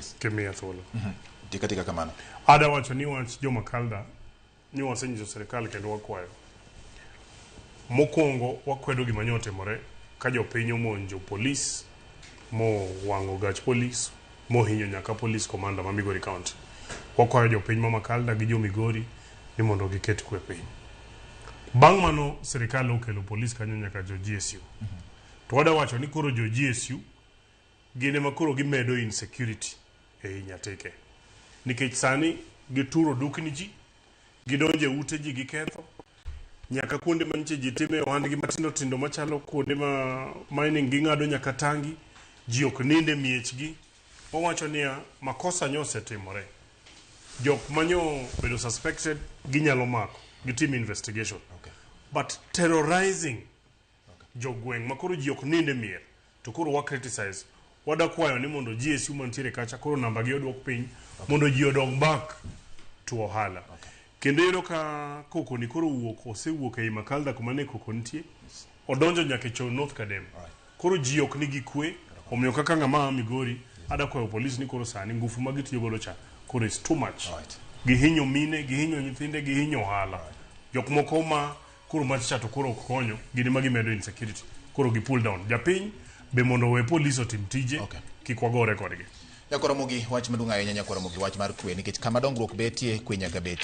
Kimiya thuolo. Tika tika kamano. Ada wacho ni wach jo Makalda ni wasenyiso sirikal kendo wakwayo. Mokwongo wakwedo gima nyo otimore ka jopiny omonjo polis mowang'o gach polis mohinyo nyaka police commander ma Migori County. Wakwayo jopiny ma Makalda gi jo Migori ni mondo giket kwe piny. Bang' mano sirikal okelo polis kanyo nyaka jo GSU. To wada wacho ni koro jo GSU gin ema koro gimedo insecurity ei Nyatike. Nikech sani gituro dukni ji, gidonjo e ute ji giketho, nyaka kuonde ma nyiche ji time ohandgi matindo tindo machalo kuonde ma mining ging'ado nyaka tangi, ji ok nind e miechgi. Wawacho niya, makosa nyo osetimore. Jok manyo bedo suspected ginyalo mako, gitim investigation. But terrorizing jogweng' ma koro ji ok nind e mier to koro wa criticize wada kwayo ni mondo GSU mantiere kacha koro namba gi oduok piny mondo ji odog back to ohala. Kendo iyudo ka koko ni koro wuok osewuok ei Makalda kuma ne koko nitie odonjo nyaka e Cho North Kadem. Koro ji ok nigi kwe omiyo kaka ng'ama a Migori ada kwayo polis ni koro sani ngufu ma gitiyo godo cha koro is too much. Gihinyo mine, gihinyo nyithinde, gihinyo ohala. Jok moko ma koro mach cha to koro ok konyo gin ema gimedo insecurity koro gi pull down japiny be mondo owe polis otim tije kik wagore kodgi. Nyakwar Ramogi, wach maduong' ahinya Nyakwar Ramogi, wach mar kwe nikech kama dongruok betie, kwe nyaka betie.